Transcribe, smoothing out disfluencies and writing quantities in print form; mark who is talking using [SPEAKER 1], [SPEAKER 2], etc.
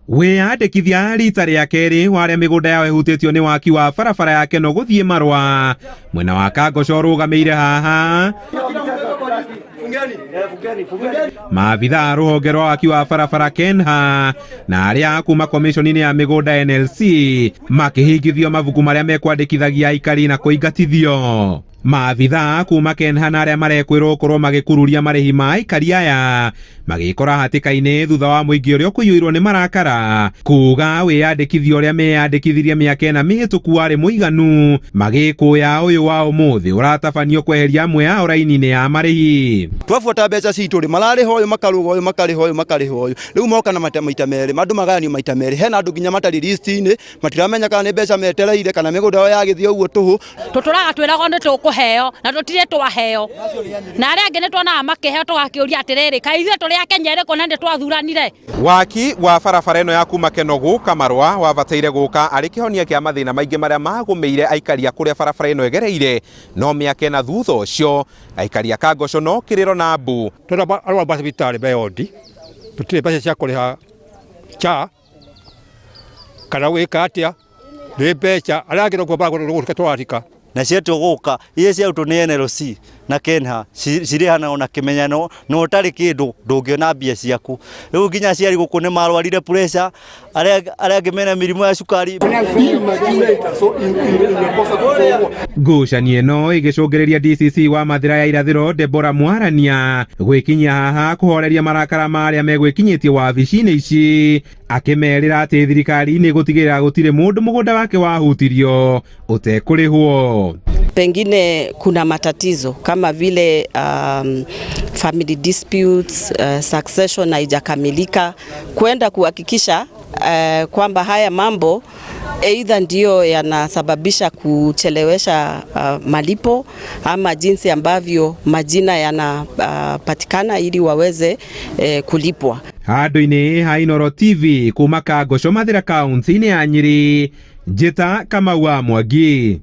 [SPEAKER 1] Wĩyandĩkithia rita rĩa kerĩ wa arĩa mĩgũnda yao ĩhutĩtio nĩ waki wa barabara ya Keno gũthiĩ Marũa mwena wa Kangoco ũrũgamĩire haha. Maabitha a rũhonge rwa waki wa barabara KENHA na arĩa a kuma komiconi-inĩ ya mĩgũnda NLC makĩhingithio mabuku marĩa mekwandĩkithagia aikari na kũingatithio. Maabitha kuma KENHA na arĩa marekwĩrwo gũkorwo magĩkururia marĩhi ma aikari aya magĩkora hatĩka-inĩ thutha wa mũingĩ ũrĩa ũkũiyũirwo nĩ marakara kuga wĩyandĩkithio ũrĩa meyandĩkithirie mĩaka ĩna mĩhĩtũku warĩ mũiganu, magĩkũya ũyũ wa ũmũthĩ ũratabanio kweheria amwe ao raini-inĩ ya marĩhi.
[SPEAKER 2] Twabuata mbeca citũ rĩ, mararĩha ũyũ makarũga ũyũ, makarĩha ũyũ makarĩha ũyũ, rĩu moka na maita merĩ, andũ magayanio maita merĩ. Hena andũ nginya matarĩ list-inĩ, matiramenya kana nĩ mbeca metereire kana mĩgũnda yao yagĩthiĩ ũguo tũhũ.
[SPEAKER 3] Tũtũraga twĩragwo nĩ tũkũheo na tũtirĩ twaheo, na arĩa angĩ nĩ tuonaga makĩheo tũgakĩũria atĩrĩrĩ, kaĩ ithuĩ tũrĩ a Kenya ĩrĩkũ na nĩ twathuranire?
[SPEAKER 1] Waki wa barabara ĩno ya kuma Keno gũka Marũa wabataire gũka arĩ kĩhonia kĩa mathĩna maingĩ marĩa magũmĩire aikari a kũrĩa barabara ĩno ĩgereire, no mĩaka ĩna thutha ũcio aikari a Kangoco no kĩrĩro na mbu.
[SPEAKER 4] Twĩna arwaru a thibitarĩ me wondi, tũtirĩ mbeca cia kũrĩha SHA kana gwĩka atĩa, nĩ mbeca arĩa angĩ nokuo maragũrwo tũrathika.
[SPEAKER 5] Na ciatua gũka iria ciarutwo nĩ NLC na KENHA cirĩhanagwo na kĩmenyano, na ũtarĩ kĩndũ ndũngĩona mbia ciaku. Rĩu nginya aciari gũkũ nĩ marwarire pressure, arĩa angĩ mena mĩrimũ ya cukari.
[SPEAKER 1] Ngucanio ĩno ĩgĩcũngĩrĩria DCC wa Mathĩra ya Irathĩro Deborah Mwarania gwĩkinyia haha kũhoreria marakara ma arĩa megwĩkinyĩtie wabici-inĩ ici, akĩmerĩra atĩ thirikari nĩ ĩgũtigĩrĩra gũtirĩ mũndũ mũgũnda wake wahutirio ũtekũrĩhwo.
[SPEAKER 6] Pengine kuna matatizo kama vile family disputes, succession haijakamilika, kwenda kuhakikisha kwamba haya mambo either ndio yanasababisha kuchelewesha malipo ama jinsi ambavyo majina yanapatikana ili waweze kulipwa.
[SPEAKER 1] Handũ-inĩ ha Inooro TV kuma Kangoco Mathĩra kaunti-inĩ ya Nyĩrĩ, Njĩta Kamau wa Mwangi.